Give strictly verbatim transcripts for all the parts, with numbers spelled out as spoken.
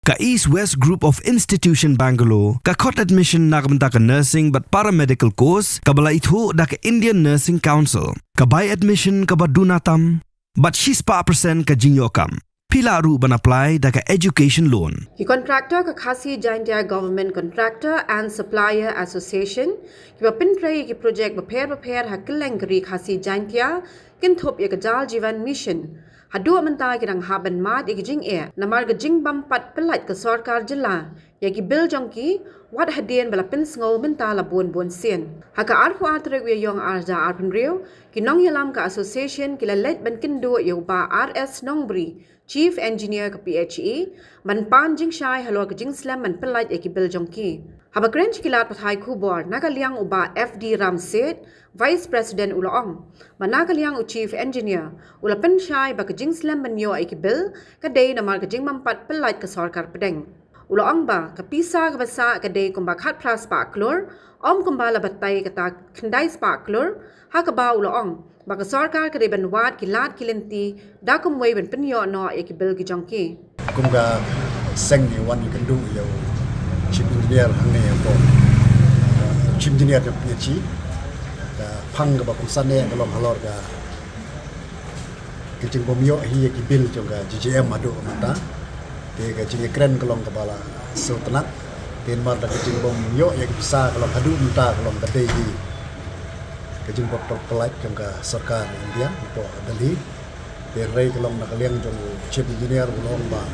Ka East West Group of Institution Bangalore ka khot admission na ka bynta ka nursing bad paramedical course kaba la ithuh da ka Indian Nursing Council. Ka bai admission kaba duna tam bad shispah percent ka jingïoh kam. Phi lah ruh ban apply da ka education loan. Ki contractor ka Khasi Jaintia Government Contractor and Supplier Association kiba pyntrei ïa ki project bapher bapher ha kylleng ka ri Khasi Jaintia kin thup ïa ka Jal Jeevan Mission. Haduh mynta ki dang hap ban mad ïa ki jingeh namar ka jingbym pat pyllait ka sorkar jylla ïa ki bill jong ki, wat hadien ba la pynsngew mynta la bun bun sien. Ha ka arphew ar tarik u Ïaïong ar hajar arphew hynriew, ki nongïalam ka association ki la leit ban kynduh ïa u Bah R S Nongbri, Chief Engineer ka P H E, ban pan jingshai halor ka jingslem ban pyllait ïa ki bill jong ki. Haba kren sha ki lad pathai khubor na ka liang u Bah F D Ramset, Vice President, u la ong ba na ka liang u Chief Engineer u la pynshai ba ka jingslem ban ïoh ïa ki bill ka dei namar ka jingbym pat pyllait ka sorkar pdeng. U la ong ba ka pisa kaba sah ka dei kumba khatphra spah klur, ym kumba la batai kata khyndai spah klur, ha kaba u la ong ba ka sorkar ka dei ban wad ki lad ki lynti da kumwei ban pynïoh noh ïa ki bill ki jong ki. Kum ka seng ngi wan ïakynduh ïa u Chief Engineer hangne hapoh, Chief Engineer ka P H E, ka phang kaba kongsan ne ka long halor ka ka jingbym ïoh hi ïa ki bill jong ka J J M haduh mynta. Te ka jingïakren ka long kaba la sngewtynnat. Te namar da ka jingbym ïoh ïa ki pisa ka long haduh mynta ka long ka dei hi ka jingbym pyllait jong ka sorkar India hapoh Delhi. Te hynrei ka long na ka liang jong u Chief Engineer u la ong ba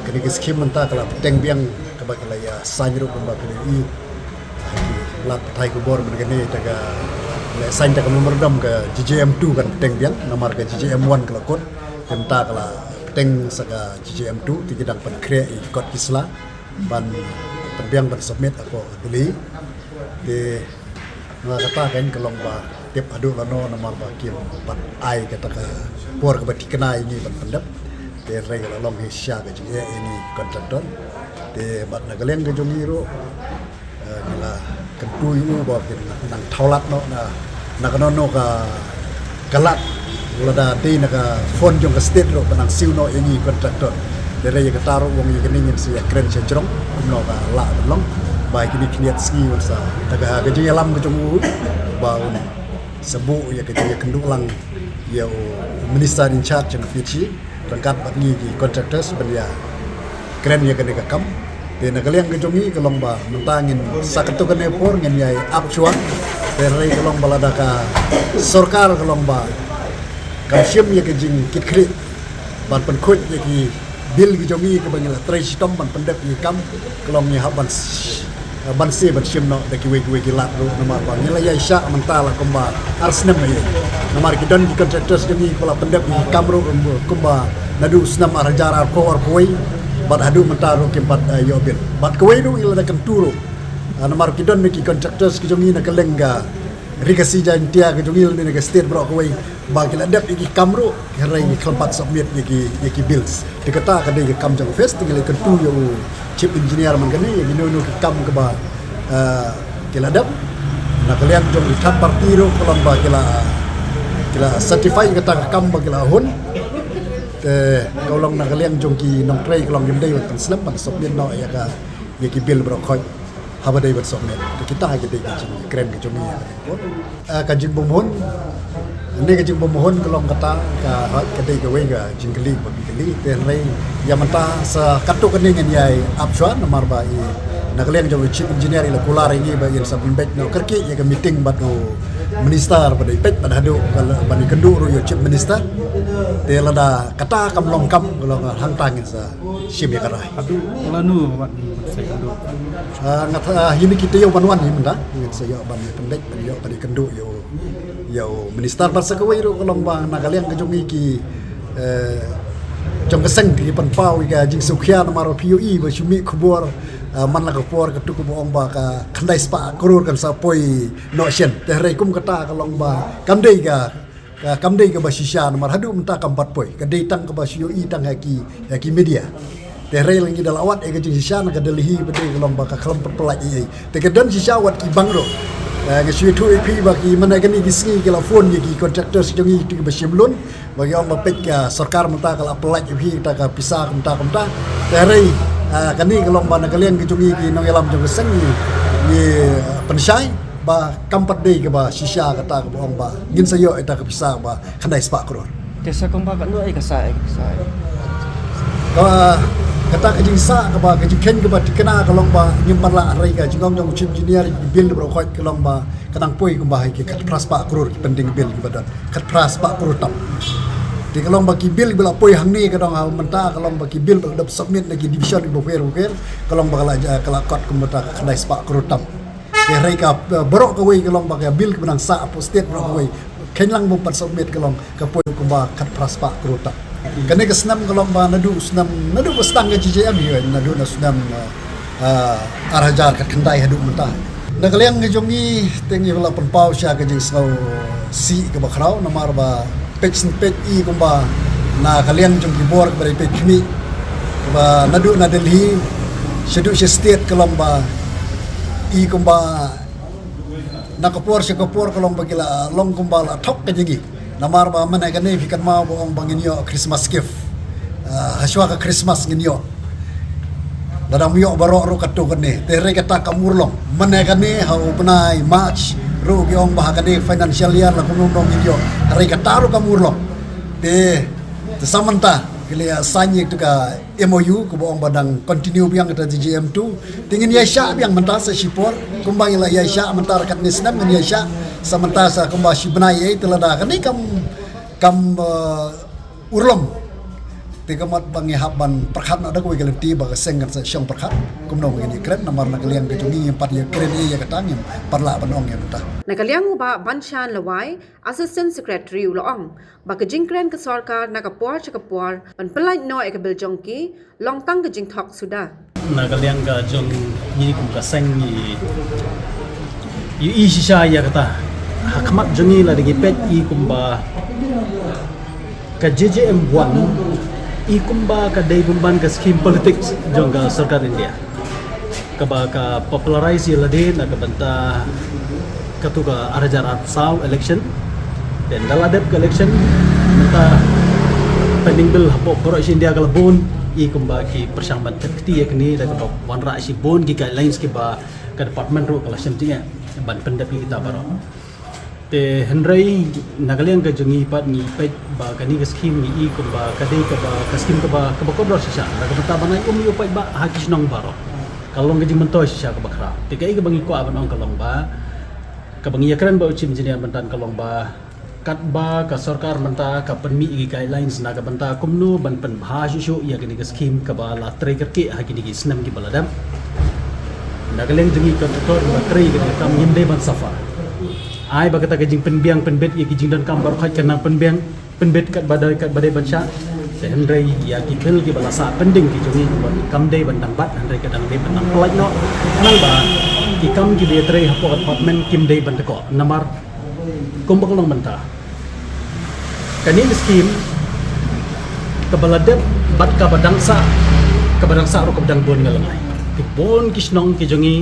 kane ka scheme mynta ka la bteng biang kaba ki la ïa sign ruh kumba phi la ïohi. Ki lad pathai khubor mynta kane te ka la sign te ka memorandum ka J J M two kan bteng biang namar ka J J M one ka la kut. Te mynta ka la bteng sa ka J J M two te ki dang pynkhreh ïa ki kot ki sla ban pynbiang ban submit hapoh Delhi. Te na kata kan ka long ba tip haduh lano namar ba kim pat ai kata ka por kaba thikna ïa ngi ban pyndep. Te hynrei ka la long hi shisha ka jingeh ïa ngi contractor. Te bad na ka liang ka jong ngi ruh, eh, ngi la kyntu ïa u ba kin nang thaw lad noh na, na kano kano ka, ka lad lada dei na ka fund jong ka state ruh ba nang siew noh ïa ngi contractor. Te hynrei ïa kata ruh u ong ïa kane ngin sa ïakren sha jrong kumno ka lah ban long. Ba ïa kine khyndiat sngi wan sa da ka, ka jingïalam ka jong u ba un sa buh ïa ka jingïakynduh lang ïa u minister in charge jong ka P H E ryngkat bad ngi ki contractors ban ïakren ïa kane ka kam. Te na ka liang ka jong ngi ka long ba mynta ngin sa katto katne por ngin ïai ap shuwa. Te hynrei ka long ba lada ka sorkar ka long ba kam shim ïa ka jingkitkhlieh ban pynkhuid ïa ki bill ki jong ngi kaba ngi la trei shitom ban pyndep ïa ki kam, ka long ngi hap ban s-, ban siew ban shim noh da kiwei kiwei ki lad ruh namar ba ngi la ïai shah mynta la kumba ar snem ïa. Namar ki don ki contractors jong ngi ba la pyndep ïa ki kam ruh kumba naduh snem ar hajar arphew arphew wei bad haduh mynta ruh kim pat, eh, ïoh bill. Bad kawei ruh ngi la da kyntu ruh, ah, namar ki don ki contractors ki jong ngi na ka liang ka Ri Khasi Jaintia ka jong ngi lane na ka state baroh kawei ba ki la dep ïa ki kam ruh, hynrei ki khlem pat submit ïa ki, ïa ki bills. Te kata ka dei ka kam jong office, te ngi la kyntu ïa u chief engineer man kane ïa kino kino ki kam kaba, eh, ki la dep. Na ka liang jong ki third party ruh ka long ba ki la, ki la certify kata ka kam ba ki la hun. Te ka long na ka liang jong ki nongtrei ka long kim dei ban slem ban submit noh ïa ka, ïa ki bill baroh khoit. Haba dei ban submit. Te kita ki dei ki jingkren ki jong ngi ïa ka dei. Ah, ka jingbymhun. Kane ka jingbymhun ka long kata ka, ka dei kawei ka jingkylli ba phi kylli. Te hynrei ïa mynta sa katto katne ngin ïai ap shuwa namar ba i na ka liang jong u chief engineer i la kular ïa ngi ba in sa pynbeit noh kyrkieh ïa ka meeting bad u minister ba dei peit bad haduh ka la, ban ïakynduh ruh ïa u chief minister. Te lada kata kam long kam ka long hangta ngin sa shim ïa ka rai. Haduh lano wat ngin sa ïakynduh? Ah, nga tha, ah, ïa kine ki taïew ban wan hi mynta ngin sa ïoh ban ïa pynbeit ban ïoh ban ïakynduh ïa u, ïa u minister bad sa kawei ruh ka long ba na ka liang ka jong ngi ki, eh, jong ka seng ki pynpaw ïa ka jingsngewkhia namar phi ïohi ba shu mih khubor, eh, man la ka por katu kaba ong ba ka khyndai spah klur kan sa poi noh shen. Te hynrei kum kata ka long ba kam dei ka Ka kam dei kaba shisha namar haduh mynta kam pat poi. Ka dei tang kaba shu ïohi tang ha ki, ha ki media. Te hynrei la ngi da la wad ïa ka jingshisha na ka Delhi ba dei ka long ba ka khlem pat pyllait ei ei. Te ka don shisha wat ki bank ruh. Eh, nga shu ïathuh ïa phi ba ki mynta kane ki sngi ki la phone ïa ki contractors jong ngi kito kiba shim loan. Ba ki ong ba peit ka sorkar mynta ka la pyllait ïa phi kata ka pisa kumta kumta. Te hynrei Ah, kane ka long ba na ka liang ka jong ngi ki nongïalam jong ka seng ngi, ngi pynshai ba kam pat dei kaba shisha kata kaba ong ba ngin sa ïoh ïa kata ka pisa ba khyndai spah klur. Te sa kumba katno ïa ka sa ïa ka pisa ïa. Ka, kata ka jingsah kaba ka jingkheiñ kaba thikna ka long ba ngim pat lah, hynrei ka jingong jong u Chief Engineer, ki bill baroh khoit ka long ba ka dang poi kumba ha ki khatphra spah klur ki pending bill kiba don. Khatphra spah klur tam. Te ka long ba ki bill ba la poi hangne ka dang ha mynta ka long ba ki bill ba la dep submit na ki division kiba pher pher, ka long ba ka la ja, ka la kot kumba ta ka khyndai spah klur tam. Te hynrei ka, eh, baroh kawei ka long ba ka bill kiba dang sah hapoh state baroh kawei, kheiñ lang bym pat submit ka long ka poi kumba khatphra spah klur tam. Kane ka snem ka long ba naduh snem, naduh ba sdang ka J J M hi, naduh na snem, eh, ah, ar hajar khatkhyndai haduh mynta. Na ka liang ka jong ngi te ngi la pynpaw sha ka jingsngew sih kaba khraw, namar ba peit shen peit i kumba na ka liang jong ki bor kaba dei peit khmih, kaba naduh na Delhi shaduh sha state ka long ba i kumba na ka por sha ka por ka long ba ki la long kumba la thok ka jong ngi. Namar ba mynne kane phi kynmaw ba ong ba ngin ïoh Christmas gift. Ah, hashwa ka Christmas ngin ïoh. Lada ym ïoh baroh ruh katto katne. Te hynrei kata kam urlong. Mynne kane ha u bnai March ruh ki ong ba ha kane financial year la kumno kumno ngin ïoh. Hynrei kata ruh kam urlong. Te, te sa mynta ki la ïa sign ïa katu ka M O U kaba ong ba dang continue biang kata J J M two. Te ngin ïaishah biang mynta sa shipor. Kumba ngi la ïaishah mynta katne snem ngin ïaishah. Sa mynta sa kumba shi bnai ei te lada kane kam, kam, eh, urlong. Te ka mut ba ngi hap ban pyrkhat noh da kawei ka lynti ba ka seng kan sa shong pyrkhat. Kumno ngin ïakren namar na ka liang ka jong ngi ngim pat ïakren ei ïa kata, ngim pat lah ban ong ïa kata. Na ka liang u Bah Banshan Lawai, Assistant Secretary u la ong ba ka jingkren ka sorkar na ka por sha ka por ban pyllait noh ïa ka bill jong ki long tang ka jingthok suda. Na ka liang ka jong ngi kum ka seng ngi ïohi shisha ïa kata. Ha khmat jong ngi lada ngi peit i kumba ka J J M one i kumba ka dei pynban ka scheme politics jong ka sorkar India. Kaba ka popularize ïa lade na ka bynta katu ka ar hajar arphew saw election. Te ynda la dep ka election mynta pending bill hapoh baroh shi India ka la bun, i kumba ki pyrshang ban tep kti ïa kane da kaba wanrah shibun ki guidelines kiba ka department ruh ka la shim jingeh ban pyndep ïa kita baroh. Te hynrei na ka liang ka jong ngi pat ngi peit ba kane ka scheme ngi i kumba ka dei kaba ka scheme kaba, kaba kordor shisha. Na ka bynta ba ngi um ïoh peit ba ha ki shnong baroh ka long ka jingmyntoi shisha kaba khraw. Te kaei kaba ngi kwah ban ong ka long ba kaba ngi ïakren bad u Chief Engineer mynta ka long ba katba ka sorkar mynta ka pynmih ïa ki guidelines na ka bynta kumno ban pynbha shuh shuh ïa kane ka scheme kaba la trei kyrkieh ha kine ki snem kiba la dep. Na ka liang jong ngi ki contractor ba trei kane ka kam ngim dei ban suffer. Ai ba kata ka jingpynbiang pynbit ïa ki jingdonkam baroh khoit kan nang pynbiang pynbit katba dei, katba dei ban shah. Te hynrei ïa ki bill kiba la sah pending ki jong ngi kumba kam dei ban dang bat, hynrei ka dang dei ban dang pyllait noh. Khnang ba ki kam kiba ïatrei hapoh ka department kim dei ban tkoh. Namar kumba ka long mynta kane ka scheme kaba la dep bad kaba dang sah, kaba dang sah ruh kaba dang bun nga lyngngai. Ki bun ki shnong ki jong ngi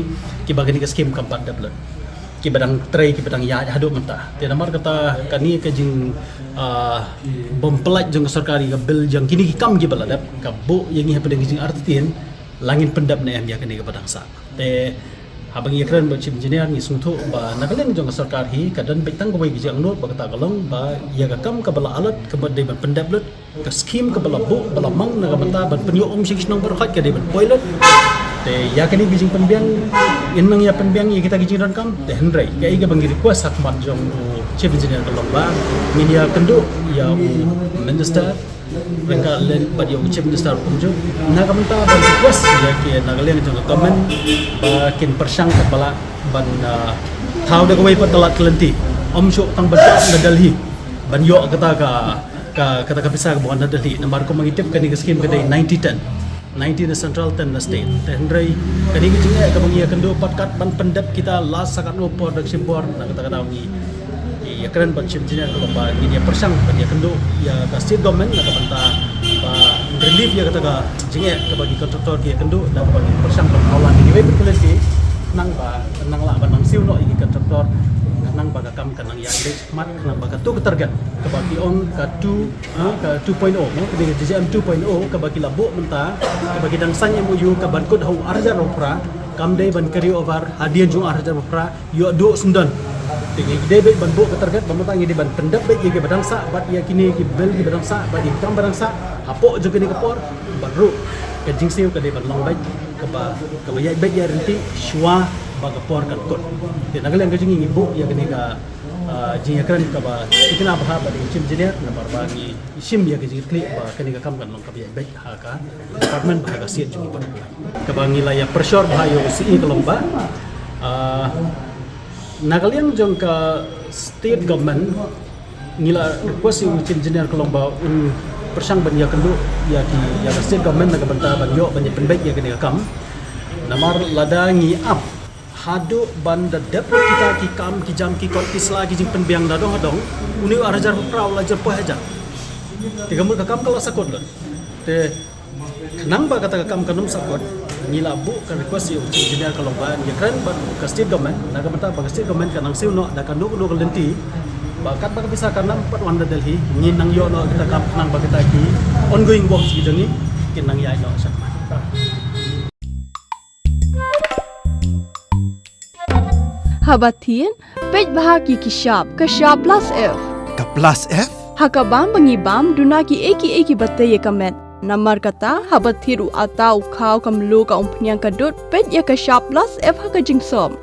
kiba kane ka scheme kam pat dep lut, kiba dang trei, kiba dang ïaid haduh mynta. Te namar kata kane ka jing, ah, bym pyllait jong ka sorkar ïa ka bill jong kine ki kam kiba la dep ka buh ïa ngi hapdeng ki jingartatien, la ngin pyndep ne em ïa kane kaba dang sah. Te haba ngi ïakren bad Chief Engineer ngi sngewthuh ba na ka liang jong ka sorkar hi ka don beit tang kawei ka jingangnud ba kata ka long ba ïa ka kam kaba la allot ka mut dei ban pyndep lut, ka scheme kaba la buh ba la mang na ka bynta ban pynïoh um sha ki shnong baroh khoit ka dei ban poi lut. Te ïa kane ka jingpynbiang ngin nang ïa pynbiang ïa kita ki jingdonkam. Te hynrei kaei kaba ngi request ha khmat jong u Chief Engineer ka long ba ngin ïakynduh ïa u Minister ryngkat lem bad ïa u Chief Minister kumjuh na ka bynta ban request ïa ki na ka liang jong ka government ba kin pyrshang katba lah ban, ah, thaw da kawei pat ka lad ka lynti. Ym shuh tang ban thaw na Delhi ban ïoh kata ka, ka, kata ka pisa kaba wan na Delhi. Namar kumba ngi tip kane ka scheme ka dei ninety ten. Ninety na central, ten na state. Te hynrei kane ka jingeh kaba ngi ïakynduh pat kat ban pyndep kita la sa katno por da ka shim por na kata ka daw ngi ïakren bad Chief Engineer ka long ba ngin ïa pyrshang ban ïakynduh ïa ka state government na ka bynta ban relief ïa kata ka jingeh kaba ki contractor ki ïakynduh, da kaba ngin pyrshang ban hawlan ïa kiwei pat ki lynti khnang ba nang lah ban nang siew noh ïa ki contractor. Khnang ba ka kam kan nang ïaid beit shakhmat, khnang ba katto ka target kaba ki ong ka two, ha, ka two point oh, mo, kane ka J J M two point oh, kaba ki la buh mynta, kaba ki dang sign M O U, kaban kut ha u ar hajar arphew phra, kam dei ban carry over hadien jong u ar hajar arphew phra, ïoh duh sngewdon. Te ngi dei beit ban buh ka target, ba mynta ngi dei ban pyndep beit ïa kiba dang sah, bad ïa kine ki bill kiba dang sah, bad ïa ki kam ba dang sah hapoh jong kane ka por, bad ruh ka jingsiew ka dei ban long beit kaba, kaba ïaid beit ïaid ryntih shuwa ba ka por kan kut. Te na ka liang ka jong ngi, ngi buh ïa kane ka, ah, jingïakren kaba thikna bha bad ïa u Chief Engineer, namar ba ngi shim ïa ka jingkitkhlieh ba kane ka kam kan long kaba ïaid beit ha ka department bad ha ka state jong ngi baroh. Kaba ngi la ïa pyrshah bha ïa u C E ka long ba, ah, na ka liang jong ka state government, ngi la request ïa u Chief Engineer ka long ba un pyrshang ban ïakynduh ïa ki, ïa ka state government na ka bynta ban ïoh ban ïa pynbeit ïa kane ka kam. Namar lada ngi ap haduh ban da dep kita ki kam ki jam ki kot ki sla ki jingpynbiang da dong ha dong, une u ar hajar arphew phra u la jur poi hajar. Te ka mut ka kam ka la sahkut lut. Te khnang ba kata ka kam kan ym sahkut, ngi la buh ka request ïa u Chief Engineer ka long ba ngi kren bad ka state government, na ka bynta ba ka state government kan nang siew noh da kano kano ka lynti, ba katba ka pisa kan nang pat wan na Delhi, ngin nang ïoh noh kita kam, khnang ba kita ki ongoing works ki jong ngi kin nang ïaid noh shakhmat. Haba thied, peit bha ki ki shap, ka shap plus F. Ka plus F? Ha ka bam ba ngi bam, duna kiei kiei kiba tei ïa ka met. Namar kata, haba thied u atta, u khaw, ka mluh, ka umphniang, ka dud, peit ïa ka shap plus F ha ka jingsop.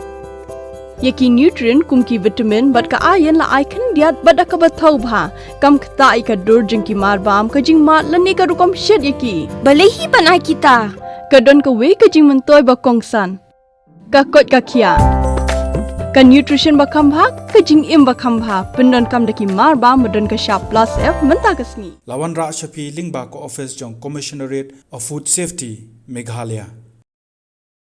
Ïa ki nutrient kum ki vitamin bad ka iron la ai khyndiat bad da kaba thaw bha, kam ktah ïa ka dur jong ki mar bam, ka jingmad lane ka rukom shet ïa ki. Balei hi ban ai kita? Ka don kawei ka jingmyntoi ba kongsan. Ka koit ka khiah. Ka nutrition ba kham bha, ka jingim ba kham bha, pyndonkam da ki mar bam ba don ka shap plus F mynta ka sngi. La wanrah sha phi lyngba ka office jong Commissionerate of Food Safety, Meghalaya.